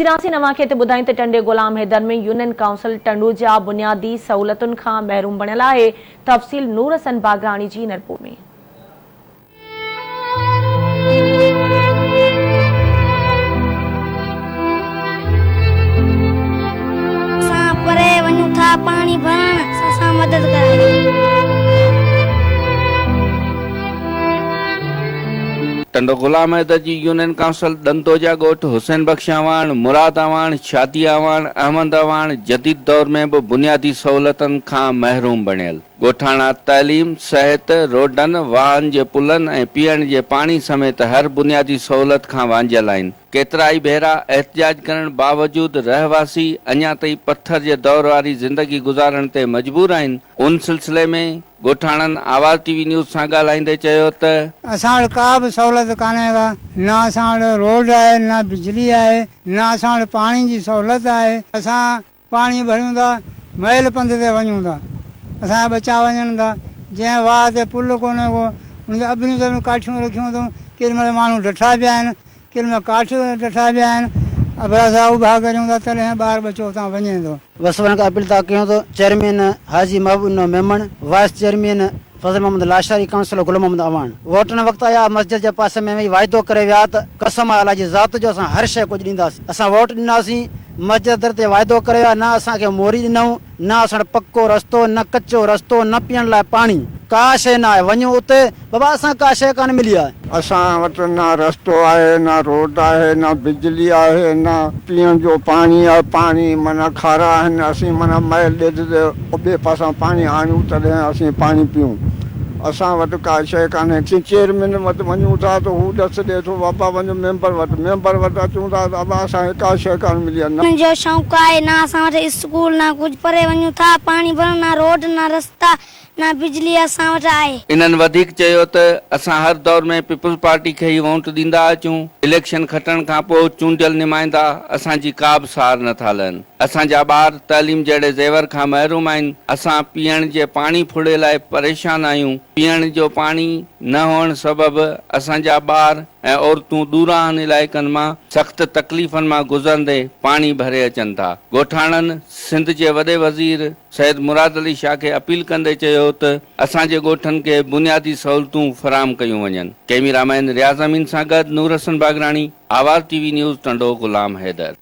جيراسين اوهان کي هتي ٻڌايون ته ٽنڊي غلام حيدر ۾ يونين ڪائونسل ٽنڊوجا بنيادي سهولتن کان محروم بڻيل آهي، تفصيل نور حسن باگراڻي جي هن رپورٽ ۾. اسان پري وڃون ٿا پاڻي ڀرڻ اسان مدد ڪرايو. ٽنڊو غلام حيدر جي يونين ڪائونسل ڏندوجا ڳوٺ حسين بخش اعواڻ، مراد اعواڻ، شادي اعواڻ، احمد اعواڻ جديد دور ۾ به بنيادي سهولتن کان محروم بڻيل ڳوٺاڻا تعليم، صحت، روڊن، واهن جي پلن ۽ پيئڻ جي پاڻي سميت هر بنيادي سهولت کان وانجهيل آهن. ڪيترائي ڀيرا احتجاج ڪرڻ باوجود رهواسي اڃا تائين پٿر جي دور واري زندگي گذارڻ تي مجبور آهن، ان سلسلي ۾ ڳوٺاڻن آواز ٽي وي نيوز سان ڳالهائيندي چيو ته. اسان وٽ ڪا به سهولت ڪانهي ڪا، نه اسان وٽ روڊ آهي، نه بجلي آهي، نه اسان وٽ پاڻي جي سهولت آهي. اسان پاڻي ڀريون ٿا، ميل پنڌ تي وڃون ٿا، اسان جا ٻچا وڃن ٿا، جنهن واهه تي پل ڪونهي ڪو، ان تي اڀريون تڀريون ڪاٺيون رکيون اٿئون، ڪيڏي مهل ماڻهو ڊٺا پيا آهن، ڪن ۾ ڪاٺ ڊٺا پيا آهن، اڀرا سا اڀا ڪريون ٿا تڏهن ٻار ٻچو اتان وڃي ٿو. وس وارن کي اپيل ٿا ڪيون ته chairman Haji Mehboob Dino Memon, vice chairman Fazal Muhammad Lashari, councillor Gul Muhammad Awan ووٽن وقت آيا مسجد جي پاسي ۾ ويهي واعدو ڪري ويا ته قسم آهي الله جي ذات جو اسان هر شيء ڪجهه ڏينداسين اسان ووٽ ڏناسين مسجد در تي واعدو ڪري ويا نه اسان کي موري ڏنائون نه اسان وٽ پڪو رستو نه ڪچو رستو نه پيئڻ لاء پاڻي ڪا شيء نه آهي وڃون اتي بابا اسان کي ڪا شيء ڪانه ملي آهي. اسان وٽ نه رستو آهي نه روڊ آهي نه بجلي آهي نه پيئڻ جو پاڻي آهي پاڻي معنيٰ کارا آهن اسين معنيٰ ميل ڏيڍ تي ٻئي پاسان پاڻي آڻيون تڏهن اسين پاڻي پيئون اسان وٽ ڪا شيء ڪانهي اسين چيئرمين وٽ وڃون ٿا ته هو ڏس ڏئي ٿو بابا وڃ ميمبر وٽ ميمبر وٽ اچون ٿا ته ابا اسان کي ڪا شيء ڪانه ملي آهي نه. جو شوق آهي نه اسان وٽ اسڪول نه ڪجهه پري وڃون ٿا پاڻي ڀرڻ نه روڊ نه رستا نه بجلي اسان وٽ آهي. انهن وڌيڪ چيو ته اسان هر دور ۾ پيپلز پارٽي کي ئي وونٽ ڏيندا اچون، اليڪشن کٽڻ کان پوء چونڊيل نمائندا اسان جي ڪا به سار نه ٿا لهن، اسان جا ٻار تعليم جهڙي زيور کان محروم آهن، اسان پيئڻ جي پاڻي ڦڙي لاء پريشان آهيون، پيئڻ جو پاڻي نه هئڻ سبب اسان جا ٻار ۽ عورتون ڏورانهن علائقن مان سخت تڪليفن مان گذرندي پاڻي ڀري اچن ٿا، ڳوٺاڻن سنڌ جي وڏي وزير سيد مراد علي شاهه کي اپيل ڪندي چيو ته اسان جي ڳوٺن کي بنيادي سهولتون فراهم ڪيون وڃن. ڪئميرا مين رياض امين سان گڏ Noor Hassan Bagrani, Awaz T V news Tando Ghulam Haider.